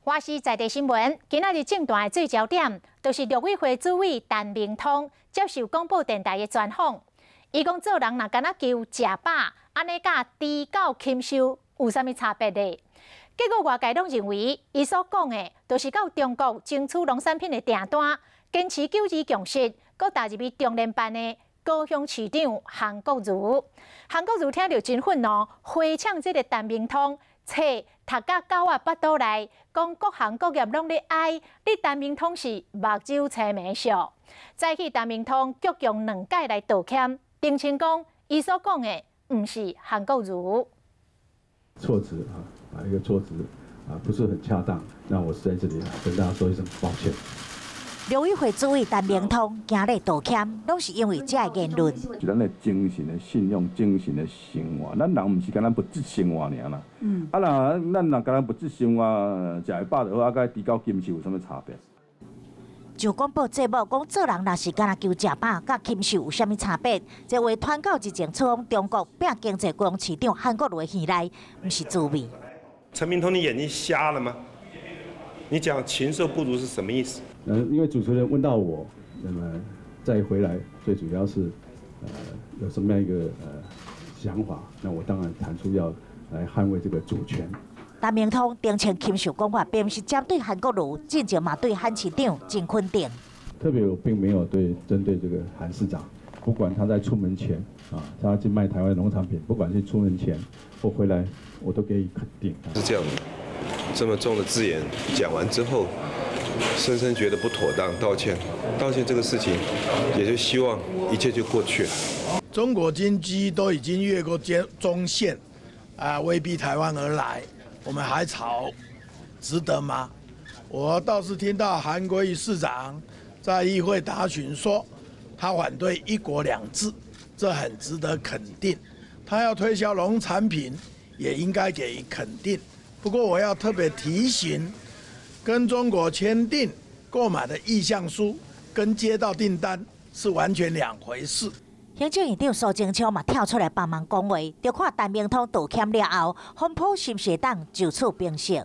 華視在地新聞，今仔日政壇的最焦點，就是陸委會主委陳明通接受廣播電臺的專訪。伊講做人若干焦求食飽，按呢佮豬狗禽獸有啥物差別咧？結果外界攏認為，伊所講的，就是到中國爭取農產品的訂單，堅持九二共識，閣踏入去中聯辦的高雄市長韓國瑜。韓國瑜聽著真憤怒，回嗆這个陳明通，冊讀甲狗仔腹肚內，講各行各業攏咧哀，你陳明通是目睭青盲數。早起陳明通腳用兩擺來道歉，澄清講伊所講的毋是韓國瑜。措辭啊，啊一個措辭啊，不是很恰當，那我是在這裡跟大家說一聲抱歉。陸委會主委陳明通今日道歉，攏是因為這个言論。是咱的精神的信仰、精神的生活。咱人毋是干焦物質生活爾啦。啊，若咱若干焦物質生活，食會飽就好，啊，佮豬狗禽獸有啥物差別？上廣播節目講，做人若是干焦求食飽，佮禽獸有啥物差別？這話傳到日前出訪中國拚經濟高雄市長韓國瑜的耳內，毋是滋味。陳明通，你眼睛瞎了嗎？你講禽獸不如是什麼意思？因為主持人問到我，那麼再回來，最主要是，有什麼樣一個想法？那我當然談出要來捍衛這個主權。陳明通澄清禽獸講法，並毋是針對韓國瑜，進前嘛對韓市長真肯定。特別我並沒有對針對這個韓市長，不管他在出門前啊，他去賣台灣農產品，不管是出門前或回來，我都給予肯定。是這樣的，這麼重的字眼講完之後，深深覺得不妥當，道歉，道歉這個事情，也就希望一切就過去了。中國軍機都已經越過中線，啊，威逼台灣而來，我們還吵，值得嗎？我倒是聽到韓國瑜市長在議會答詢說，他反對一國兩制，這很值得肯定。他要推銷農產品，也應該給予肯定。不過我要特別提醒，跟中國簽訂購買的意向書，跟接到訂單是完全兩回事。行政院長蘇貞昌嘛跳出來幫忙講話，就看陳明通道歉了後，風波是毋是會當就此平息。